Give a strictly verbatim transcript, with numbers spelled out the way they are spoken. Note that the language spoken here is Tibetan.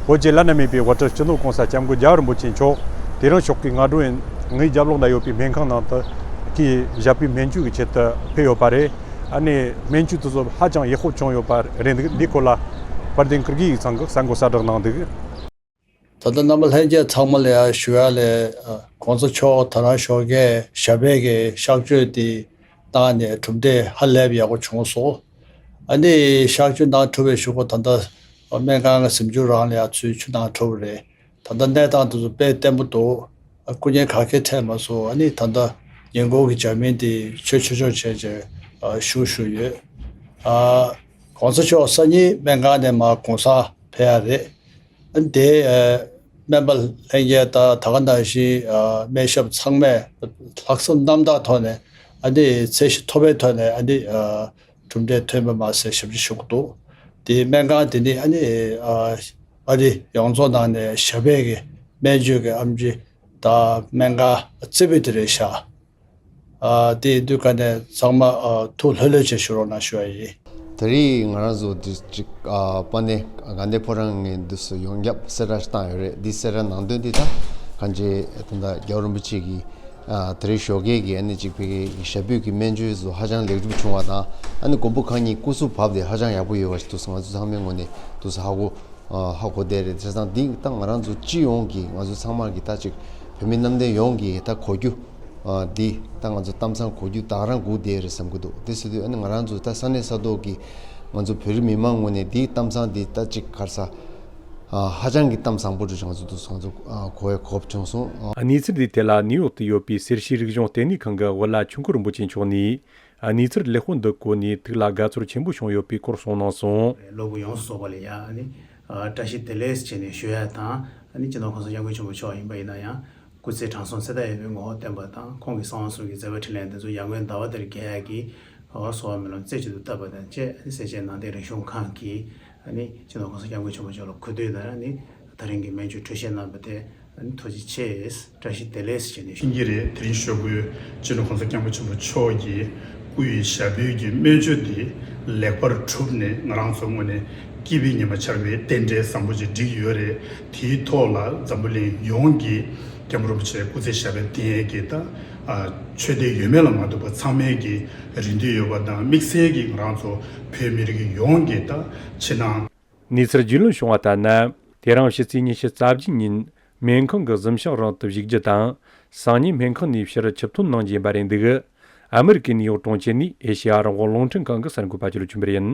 བོད་ཀྱི་བླ་ན་མེད་པའི་དབུ་ཁྲིད་སྤྱི་ནོར་༸གོང་ས་༸སྐྱབས་མགོན་རྒྱལ་བ་རིན་པོ་ཆེ་མཆོག་དེ་རིང་ཞོགས་ཀའི་སྔ་དྲོ་ངའི་རྒྱབ་ལོགས་ན་ཡོད་པའི་སྨན་ཁང་ནང་དུ་གིས་ཞབས་པུས་སྨན་བཅོས་ཀྱི་ཆེད་དུ་ཕེབས་ཡོད་པ་རེད། ཨ་ནི་སྨན་བཅོས་དེ་ཚོ་ཧ་ཅང་ཡག་པོ་བྱུང་ཡོད་པ་རེད་འདུག་འདིའི་སྐོར་ལ་དཔལ་ལྡན་ཀིར་གི་ཡིག་ཚང་གིས་གསར་འགོད་གསལ་བསྒྲགས་གནང་འདུག་ད་ལྟ་རྣམ་པ་ལྷན་རྒྱས་ཚང་མ་ལ་ཡང་ཞུ་ཡ་ལས། ཨ། ༸གོང་ས་མཆོག་ད་རང་ཞོགས་ཀས་ཞབས་པད་ཀྱི་གཤག་བཅོས་དེ་བཏང་ནས་གྲུབ་འབྲས་ཧ་ལས་པ་ཡག་པོ་བྱུང་སོང་། ཨ་ནི་གཤག་བཅོས་གནང་གྲུབ་པའི་གཞུག་གུ་ད་ལྟ་སྨན་ཁང་གི་གཟིམ་ཆུང་རང་ལ་ཡང་ཚུར་ཆུ་གནང་གྲུབ་པ་རེད། ད་ལྟ་གནས་སྟངས་དེ་ཚོ་དཔེ་བརྟན་པོ་འདུག་ཨ། སྐུ་ཉིད་ག་གེ་འཕྲད་མ་སོང་། ཨ་ནི་ད་ལྟ་ཉེན་འགོག་གི་འཇར་མན་དེ་ཆོས་ཆོས་ཆོས་བྱས་བྱས་ཨ་བཞུགས་བཞུགས་ཡོད། ཨ། ༸གོང་ས་མཆོག་སང་ཉིན་སྨན་ཁང་ནས་མར་གུང་སེང་ཕེབས་ཡ་རེད། ཨ་ནི་དེ་ཨ་སྨན་པ་ལྷན་རྒྱས་དང་ད་ག་ནང་བཞིན་ཨ་སྨན་ཞབས་ཚང་མས་ལྷག་བསམ་རྣམ་དག་ཐོག་ནས་ཨ་ནི་ཚད་གཞི་མཐོ་པོའི་ཐོག་ནས་ཨ་ནི་ཨ་གྲུབ་འབྲས་ཐོན་པ་མ་ཟད་ཞབས་ཕྱི་ཞུ་གི་འདུག་དེ་སྨན་ཁང་དེ་ནི་ཨ་ནི་ཨ་ཨ་རི་ཡོངས་རྫོགས་ནང་ནས་ཞབས་པད་ཀྱི་སྨན་བཅོས་ཀྱི་ཨེམ་ཆི་དང་སྨན་ཁང་རྩེ་ཕུད་དེ་རེད་ཤག་ཨ། དེ་ཡིན་དུས་ཀ་ནས་ཚང་མ་ཨ་ཐུགས་ལྷོད་ལྷོད་བྱས་བཞུགས་རོགས་གནང་ཞུ་བ་ཡིན། དེ་རིང་ང་རང་ཚོ་འདི་ཅིག་ཨ་པ་ནེ་དགའ་ལྡན་ཕོ་བྲང་ངི་འདུག་སེ་ཡོངས་ཁྱབ་གསལ་བསྒྲགས་ཤིག་བཏང་ཡོད་རེད། འདི་གསལ་བསྒྲགས་ནང་དོན་འདི་ད་གང་ཅི་ད་ལྟ་རྒྱལ་བ་རིན་པོ་ཆེ་གིས་ཨ་དེ་རིང་ཞོགས་ཀས་ཀྱི་ཨ་ནི་ཅིག་ཕ་གིའི་ཞབས་པུས་ཀྱི་སྨན་བཅོས་སུ་ཧ་ཅང་ལེགས་གྲུབ་བྱུང་བ་དང་། ཨ་ནི་མགོན་པོ་གང་ཉིད་སྐུ་གཟུགས་བབས་ཏེ་ཧ་ཅང་ཡག་པོ་ཡོད་པ་ཞིག་འདུག་སེ་ང་ཚོ་ཚང་མའི་ངོས་ནས་འདུག་སེ་ཧ་གོ་ཨ་ཧ་གོ་བསྡད་རེད། བྱས་ཙང་འདི་ད་ང་རང་ཚོ་སྤྱི་ཡོངས་ཀྱི་ང་ཚོ་ཚང་མ་གི་ད་ཅིག་བོད་མི་རྣམ་གྲངས་ཡོངས་ཀྱི་ད་གོ་རྒྱུ་ཨ་འདི་ད་ང་ཚོ་གཏམ་བཟང་གོ་རྒྱུ་ད་རང་སྒུག་བསྡད་རེད་བསམ་གྱི་འདུག་དེ་ཟེར་དུས་ཨ་ནི་ང་རང་ཚོ་ད་ས་གནས་ས་ཐོག་གི་ང་ཚོ་བོད་རིགས་མི་མང་ངོས་ནས་འདིའི་གཏམ་བཟང་འདི་ད་ཅིག་ག་རེ་ཟ་ཨ་ཧ་ཅང་གི་གཏམ་བཟང་པོ་འདྲ་ང་ཚོ་འདུག་སེ་ང་ཚོ་ཨ་གོ་བའི་གོ་སྐབས་བྱུང་སོང་། ཨ། གནས་ཚུལ་འདིའི་ཐད་ལ་ནིའུ་ཡོག་ཏུ་ཡོད་པའི་སེར་བྱེས་རིག་གཞུང་ལྟེ་གནས་ཁང་གི་བུ་བླ་ཆོས་འཁོར་རིན་པོ་ཆེ་མཆོག་ནས། ཨ། གནས་ཚུལ་ལེགས་པོ་འདི་གོ་ནས་ཐུགས་ལ་དགའ་ཚོར་ཆེན་པོ་བྱུང་ཡོད་པའི་སྐོར་གསུངས་གནང་སོང་། གློ་བུར་ཡོངས་སུ་རྫོགས་པ་ལ་ཡང་ཨ་ནི་ཨ་བཀྲ་ཤིས་བདེ་ལེགས་ཟེར་ནས་ཞུ་ཡ་དང་། ཨ་ནི་སྤྱི་ནོར་༸གོང་ས་༸སྐྱབས་མགོན་ཆེན་པོ་མཆོག་ཡིན་པ་ཡིན་ན་ཡང་སྐུ་ཚེ་དྲང་སྲོང་ཚེ་མཐའ་ཡས་པའི་ངོ་བོ་བསྟན་པ་དང་། ཁོང་གི་གསང་བ་གསུམ་གྱི་མཛད་པ་འཕྲིན་ལས་འདི་ཚོ་ཡར་ངོའི་ཟླ་བ་འདིར་རྒྱས་ཡ་གི་གསོལ་བ་སྨོན་ལམ་རྩེ་གཅིག་ཏུ་བཏབ་པ་དང་བཅས། ཨ་ནི་སེར་བྱེས་ནང་བསྟན་རིག་གཞུང་ཁང་གིས་ཨ་ནི་སྤྱི་ནོར་༸གོང་ས་༸སྐྱབས་མགོན་ཆེན་པོ་མཆོག་ལ་གུས་འདུད་དང་། ཨ་ནི་ད་རིང་གི་སྨན་བཅོས་འཕྲོད་བཞེས་གནང་བ་དེ་ཨ་ནི་ཐུགས་རྗེ་ཆེ། བཀྲ་ཤིས་བདེ་ལེགས་ཟེར་ནས་ཞུ། ཡིན་གྱི་རེད། དེ་རིང་ཞོགས་པའི་སྤྱི་ནོར་༸གོང་ས་༸སྐྱབས་མགོན་ཆེན་པོ་མཆོག་གི་སྐུ་ཡི་ཞབས་པུས་ཀྱི་སྨན་བཅོས་འདི་ལེགས་པར་གྲུབ་ནས་ང་རང་ཚོ་ངོས་ནས་སྐྱིད་པའི་ཉི་མ་འཆར་བའི་རྟེན་འབྲེལ་བཟང་པོ་ཅིག་བསྒྲིགས་ཡོད་རེད། དེའི་ཐོག་ལ་འཛམ་བུ་གླིང་ཡོངས་ཀྱི་སྐྱབས་མགོན་རིན་པོ་ཆེ་སྐུ་ཚེ་ཞབས་པད་བརྟན་ཡས་ཀྱི་ད་ཨ་ཆོས་དད་ཡོད་མེད་ལ་མ་ལྟོས་པར་ཚང་མས་ཀྱི་རེ་འདུན་ཡོད་པ་དང་། དམིགས་བསལ་གྱིས་ང་རང་ཚོ་བོད་མི་རིགས་ཡོངས་ཀྱི་ད་ཕྱི་ནང་། གནས་ཚུལ་རྒྱུས་ལོན་བྱུང་བ་ལྟར་ན། དེ་རིང་ཕྱི་ཚེས་ཉི་ཤུ་རྩ་བརྒྱད་ཉིན་སྨན་ཁང་གི་གཟིམ་ཤག་རང་དུ་བཞུགས་རྒྱུ་དང་། སང་ཉིན་སྨན་ཁང་ནས་ཕྱིར་ཆིབས་ཐོན་གནང་རྒྱུ་ཡིན་པ་རེད་འདུག་ཨ་མི་རི་ཀའི་ནིའུ་ཡོག་གྲོང་ཁྱེར་ནས་ཨེ་ཤེ་ཡ་རང་དབང་རླུང་འཕྲིན་ཁང་གི་གསར་འགོད་པ་ཅིག་ལ་བྱོན་པ་ཡིན།